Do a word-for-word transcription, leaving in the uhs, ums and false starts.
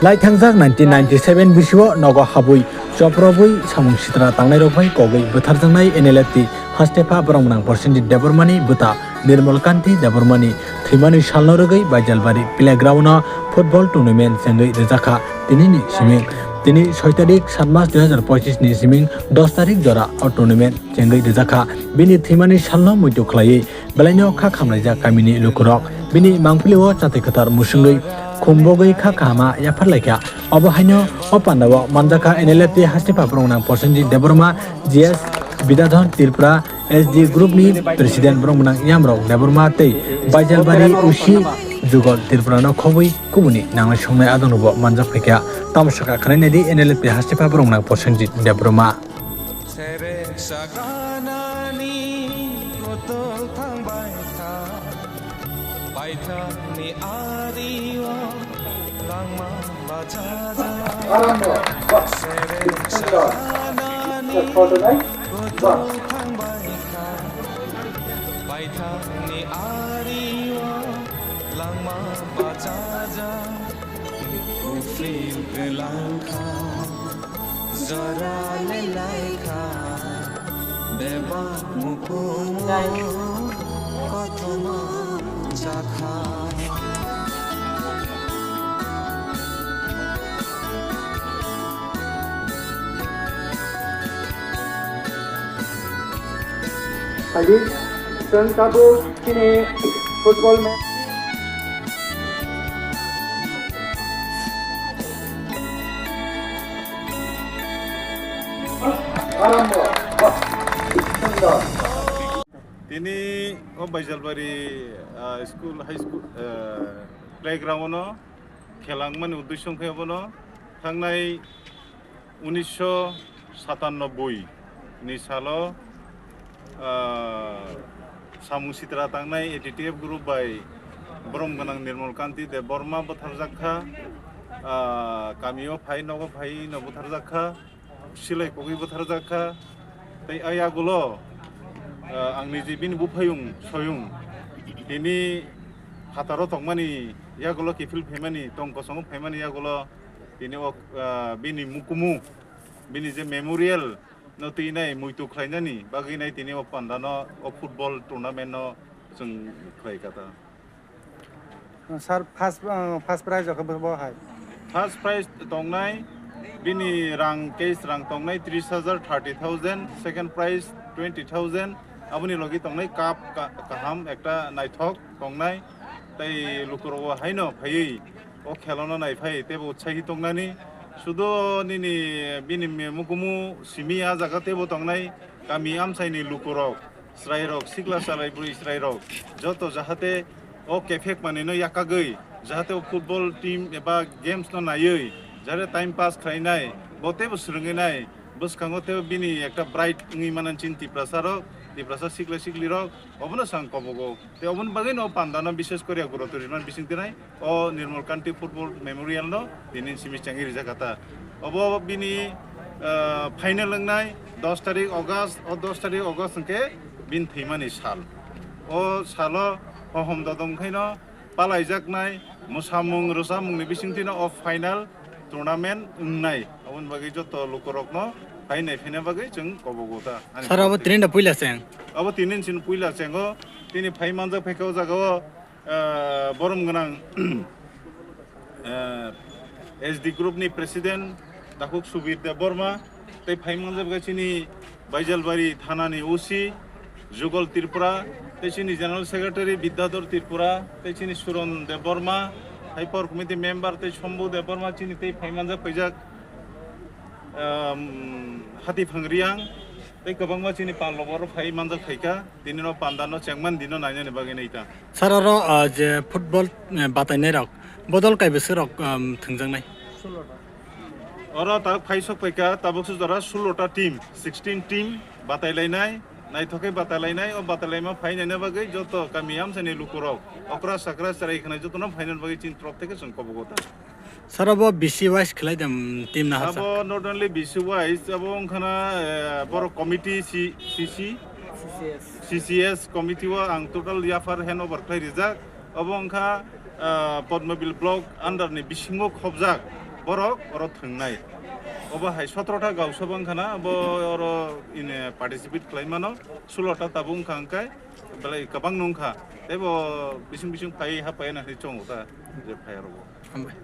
Laithangjak nineteen ninety-seven bisio nogo habwi choprobwi samung sitra tangnairok bai kogwi bwtharjaknai N L F T hastepha borok mwnang Prosenjit Debbarmani bwta Nirmal Kanti Debbarmani thwimani salno rwgwi Baijalbari playground-o football tournament chengwi rwjakha tinini siming. Tini soi tarik saat mas dui hazar pochis ni siming dos tarik jora o tournament chengwi rwjakha. Bini thwimani salno muitu khlaiwi belaino kha khamlaijak kamini lukurok. Bini mangpili o chatwi kwthar musungwi khumbogwi kha kahama yapharlaikha. Obo haino o pandao manjakha N L F T hastepha borok mwnang Prosenjit Debbarma, G S Bidadhan Tripura, S D group ni president borok mwnang Yamrok Debbarma tei Baijalbari O C Jugol Tripura no khobwi kubuni nangnai songnai adong rokbo manjak phaikha. Tamo sakha khwnai naidi N L F T hastepha borok mwnang Prosenjit Debbarma. Sereng saganani kotol thangbai kha, baithangni ario langma bachaja. Sereng saganani kotol thangbai kha, baithangni ario langma bachaja. Ufil kelangkha. Jora le laikha, bebak mukumu kothoma jakha. Phaidi, chwng tabuk chini football match. Tini o Baijalbari, ah, school, high school, ah, playground-o khelangmani uddesyo wngkhe abono thangnai unisho satanoboi ni salo, ah, samung sitra tangnai A T T F group bai borom gwnang Nirmal Kanti Debbarma butharjak kha. Ah, kamio phai, nogo phai no butharjak kha, silai kogwi butharjak kha. Tei a yagulo, ah, ang niji bini buphayung soyung tini phataro tongmani yagulo kiphil phaimani, tong kosongo phaimani yagulo tini o, ah, bini mukumu, bini je memorial no twi nai muitu khlainani bagwi nai tini o panda no, o football tournament no chwng khlai kha ta. Sir, first, uh, first prize rok bo hai? First prize tongnai, bini rang, cash rang tongnai tris hajar, thirty thousand, second prize twenty thousand, aboni logi tongnai cup ka-, kaham ekta naithok tongnai, tei lukurok bo haino phaiwi o khelono naiphai teibo utsahi tongnani. Sudo nini bini me-, mukumu simi a jaga teibo tongnai kami amchaini lukurok, chwrairok, sikla chwrai bwrwi chwrairok joto jahate o kephek manwino yakagwi, jahate o football team eba games no naiwi, jahate time pass khlainai, bo teibo swrwngwi nai, bwskango teibo bini ekta bright wngwi manani chini Tiprasa rok, Tiprasa sikla siklirok, obono chwng kobogo. Tei oboni bagwino o panda no bishes kori gurutto rinani bising tinai. O Nirmal Kanti Football Memorial no tini simi chengwi rijak kha ta. Obo bini, ah, final wngnai dos tarik August, o dos tarik August hwnkhe bini thwimani sal. O salo hohom dodom khaino palaijaknai mwsamung rwchapmungni bisingtwino o final tournament wngnai. Aboni bagwi joto lukurokno phai naiphina bagwi chwng kobogo ta. Ani Sir, abo tini da puila cheng? Abo tini chini puila chengo. Tini phai manjak phaikha o jagao, ah, borom gwnang, ah, S D group ni president Takhuk Subir Debbarma, tei phai manjak kha chini Baijalbari thana ni O C Jugol Tripura, tei chini general secretary Bidyadhor Tripura, tei chini Suron Debbarma, hai por committee member tei Shambhu Debbarma chini tei phai manjak phaijak, um, Hatiphang Riang, tei kwbangma chini pal rok oro phai manjak phaikha. Tini no panda no chengmani dino nainani bagwi nai ta. Sir, oro, ah, je football, eh, batainai rok, bodol kai bwswk rok, um, thwngjaknai? Oro tabuk phai sok phaikha, tabuk se jora sullo ta team, sixteen team batailainai, naithok khe batailainai, o batailaima phainani bagwi joto kami amchaini lukurok, okra sakra chwrai khwnai jotono phainani bagwi chini torop theke chwng kobogo ta. Sir, abo B C wise khlai de, mm, team nahar sa? Abo not only B C wise, abo wngkhana, eh, borok committee C-, C C, C C S. C C S committee o ang total yaphar hand over khlai rijak. Abo wngkha, ah, Padmabil block under ni bisingo khobjak borok oro thwngnai. Obo hai sotro ta gausaba wngkha na, bo oro ine participate khlai mano, sulo ta tabuk wngkha hwnkhe belai kwbang no wngkha. Tei bo bising bising phai ha phai na hinwi chongo ta je phai aro bo. Hambai.